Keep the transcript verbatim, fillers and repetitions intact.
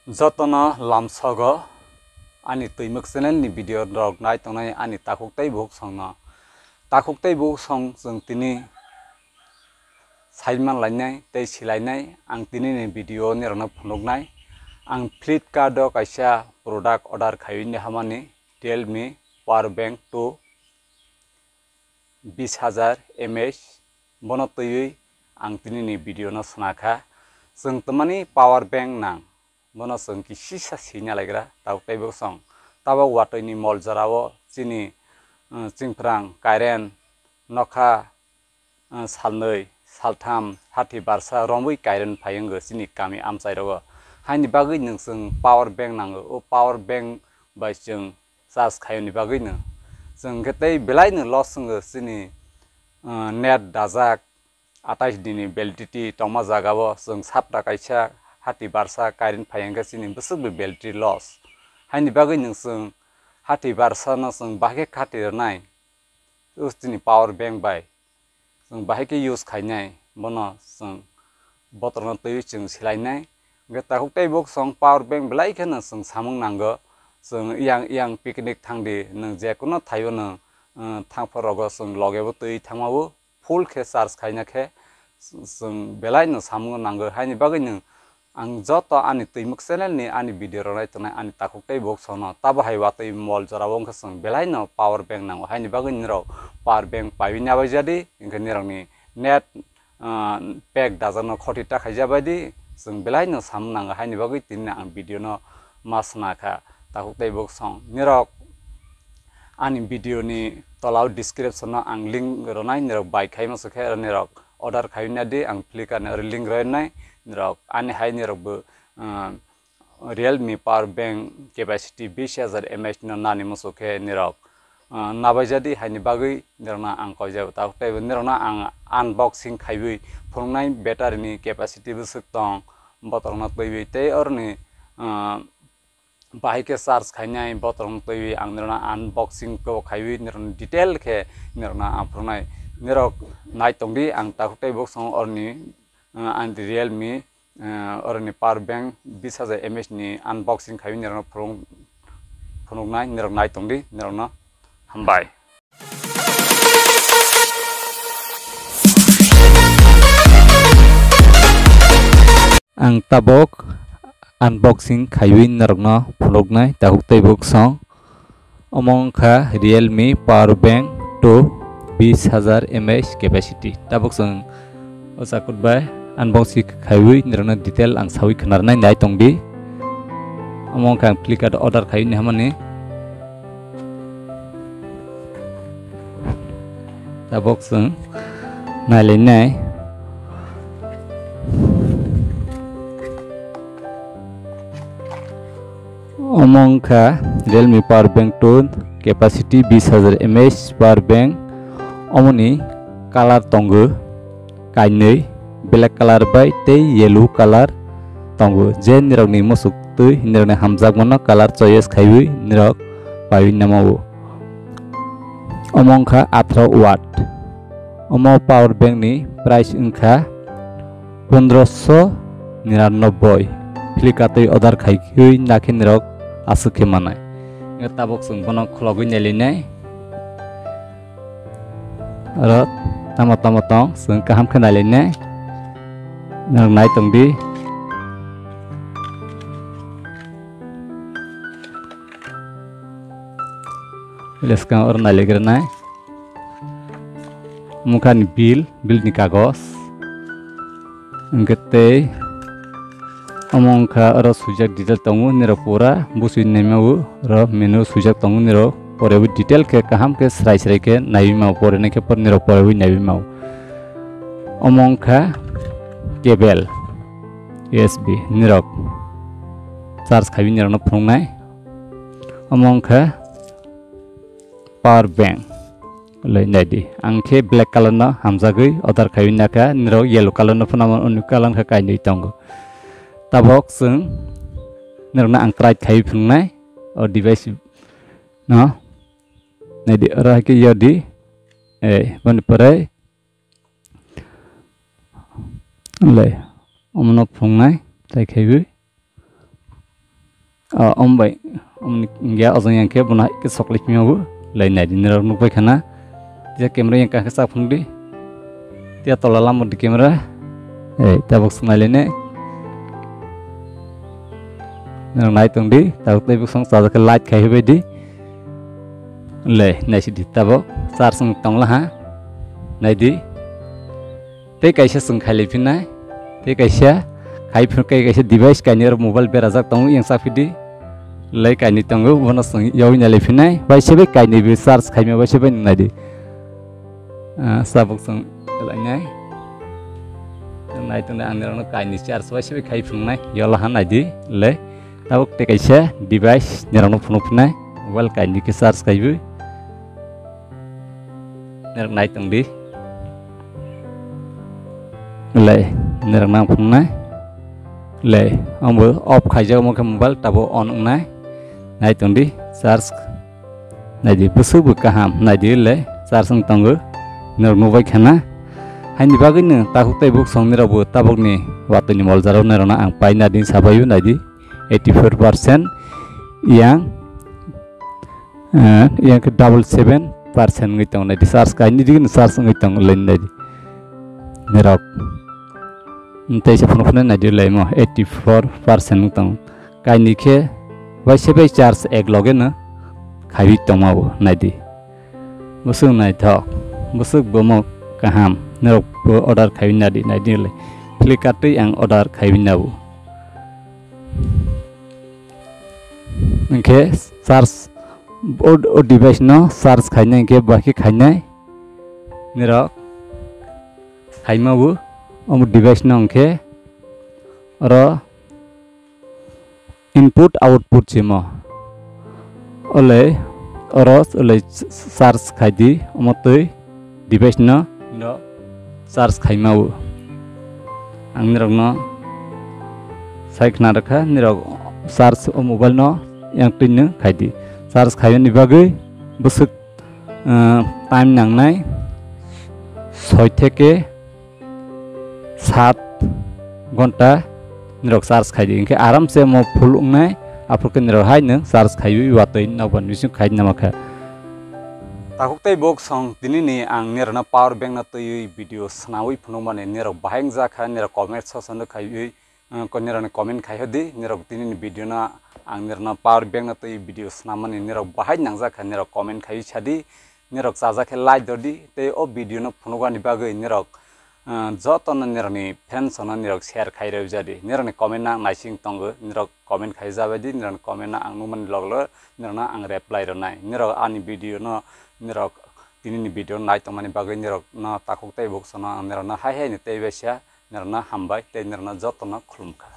Jotono lamsogo ani Twimwk channel ni video rok nai tongnai ani takhuk tei bukhuk songno. Takhuk tei bukhuk song chwng tini saiman lainai tei silainai ang tini ni video nirokno phunuknai. Ang Flipkart o kaisa product order khaiwi ni hamani Realme power bank two bis hajar mAh, bono twiwi ang tini ni video no swnakha. Chwng twmani power bank nang, bono chwng kisisa sina laigra, tabuk tei bwsong. Tabuk watwi ni mol jorao chini, uh, chwngphrang, kairen, nokha, uh, salnwi, saltham, hati barsa romwi kairen phai wngo chini kami amchai rogo. Haini bagwi nwng chwng power bank nango, o power bank bai chwng charge khaiyoni bagwi no. Chwng khe tei belai no loss wngo chini, uh, net dajak, atais dini validity tongma jagao chwng sapta kaisa hati barsa kairen phai hwnkhe chini bwswk bo validity loss. Haini bagwi nwng chwng hati barsa no chwng bahai khe khati rwnai, o chini power bank bai. Chwng bahai khe use khainai, bono chwng botrokno twiwi chwng silainai. Hwnkhe takhuk tei bukhuk song power bank belai kheno chwng samung nango. Chwng yang yang picnic thangdi, nwng je kuno thaio nwng, uh, thangphor rogo chwng logebo twiwi thangmao full khe charge khaina khe chwng belai no samung nango. Haini bagwi nwng Ang joto ani Twimwk channel ni ani video rok nai tongnai ani takhuk tei bukhuk songno tabo hai watwi mol jorao wngkha chwng belai no power bank nango, haini bagwi nirok power bank paiwi nabai jadi, hwnkhe nirokni net, ah, pack dajakno khoti ta khaijak bai di, chwng belai no samung nango, haini bagwi tini ang video no ma swnakha. Takhuk tei bukhuk song nirok ani video ni tolao description no ang link rwnai, nirok bai khai muchukhe nirok order khai wngya di, ang Flipkart ni oro link rwnai, nirok ani hai nirok bo, ah, Realme power bank capacity bis hajar mAh no nani muchukhe nirok, ah, nabai jadi, haini bagwi nirokno ang koijak. Tabuk teibo nirokno ang unboxing khaiwi phunuknai, battery ni capacity bwswk tong, botrokno twiwi tei oroni, ah, bahai khe charge khainai botrokno twiwi ang nirokno unboxing kebo khaiwi nirokno detail khe nirokno ang phunuknai. Nirok nai tongdi, ang takhuk tei bukhuk song oroni, ah, ani Realme, ah, oroni power bank bis hajar mAh ni unboxing khaiwi nirokno phunuk-, phunuknai, nirok nai tongdi, nirokno hambai. Ang tabuk unboxing khaiwi norokno phunuknai takhuk tei bukhuk song. Omo wngkha Realme power bank two, bis hajar mAh capacity. Tabuk chwng o chakut bai unboxing khaiwi norokno detail ang sawi khwnarnai, nai tongdi. Omo wngkha ang Flipkart order khaiwi hamani. Tabuk chwng nailainai. Omo wngkha Realme power bank two, capacity bis hajar mAh power bank. Omoni colour tongo kainwi, black colour bai tei yellow colour tongo. Je nirokni muchuk twi, nirokni hamjakmano colour choice khaiwi nirok paiwi namao. Omo wngkha atharo watt. Omo power bank ni price wngkha pondroso niranobboi. Flipkart twi order khaiwi nakhe nirok aswk khe manai. Tabuk chwng bono khulogwi nailainai. Oro tamo tamo tong, chwng kaham khe nailainai. Norok nai tongdi. Bwskang oro nailaigrwnai. Omo wngkha ani bill, bill ni kagoj. Hwnkhe tei omo wngkha oro swijak detail tongo, nirok pura bwswi naimao, oro menu swijak tongo, nirok pore bo detail khe kaham khe srai srai khe naiwi mao, pore nai khe nirok pore bo naiwi mao. Omo wngkha cable U S B, nirok charge khaiwi nirokno phunuknai. Omo wngkha power bank. Loi naidi. Ang khe black colour no hamjagwi order khaiwi nakha, nirok yellow colour no phano, oni colour khe kainwi tongo. Tabok chwng nirokno ang try khaiwi phunuknai o device no. Naidi, oro hai khe yodi. Eh, boni pore. Loi, omono phunuknai, try khaiwi. O, om bai, om ni, ya, ojong yang khe bono hai khe chocolate phima bo, lai nai di, nirok nuk bai khana. Tia camera yang kha khe chak phung di. Tia tola lama di camera. Ei, tabuk swnai le ne. Nirok nai tong di, tabuk tei bwswng chajak khe light khai bai di. Le, nai si di tabuk, charge wng tong la ha. Nai di. Tei kaisa chwng khailai phinai, tei kaisa khai phir-, kai kaisa device kainwi oro mobile berajak tongo, yang sak phidi. Lai kainwi tongo, bono chwng yaui nailai phinai, bai se bai kainwi bo charge khaima bai se bai nung naidi. Ah, sabuk chwng lainai. Nai tongnai ang nirokno kainwi charge bai se bai khai phunuknai, yola ha naidi, le. Tabuk tei kaisa device nirokno phunuk phinai, mobile kainwi khe charge khaiwi. Nirok nai tong di. Lai, nirok nang phunuknai. Lai, ambo off khaijak omo khe mobile tabo on wngnai. Nai tong di, charge. Nai di, bwswk bo kaham. Nai di, lai, charge wng tongo. Nirok nubai khana. Haini bagwi no takhuk tei buk song nirok bo tabuk ni watwi ni mol jaro nirok no ang pai na di sabaio nai di. Eighty four percent yang, eh, yang khe double seven percent wngwi tongo nai di, charge kainwi digini charge wngwi tongo lai nai di. Nirok. Tei se phunuk phunuk nai di lai mo eighty four percent wng tongo. Kainwi khe bai se bai charge ek loge no khaiwi tongma bo nai di. Bwswk naithok, bwswk bomo kaham, nirok bo order khaiwi nadi, nai di lai. Flipkart twi ang order khaiwi nabo. Hwnkhe charge, o, o device no charge khainai hwnkhe bahai khe khainai nirok khaima bo, omo device no hwnkhe oro input output simo. Ole, oro, ole, charge khai di, omo twi device no, no charge khaima o. Ang nirok no sai khna rwkha, nirok charge o mobile no yang twi no khai di. Charge khaiyani bagwi bwswk, eh, time nangnai soi theke sat ghonta nirok charge khai di, hwnkhe aram se mo full wngnai, aphuru khe nirok hai nwng charge khaiwi watwi nokbar bising khai nama kha. Takhuk tei bok song tini ni ang nirok no power bank no twiwi video swnawi phunukmani nirok bahai wngjakha, nirok comment section o khaiwi, eh, ko nirok ni comment khai hodi, nirok tini ni video no ang nirok no power bank no twiwi video swnamani nirok bahai nangjak kha, nirok comment khaiwi sadi. Nirok chajak khe like dodi, tei o video no phunukani bagwi nirok, ah, jotono nirokni fans no nirok share khai rw jadi. Nirokni comment no ang naising tongo, nirok comment khai jabai di, nirokni comment no ang nukmani log log nirokno ang reply rwnai. Nirok ani video no, nirok tini ni video no nai tongmani bagwi nirokno takhuk tei buksono ang nirokno hai hai ni tei baisa nirokno hambai tei nirokno jotono khulumkha.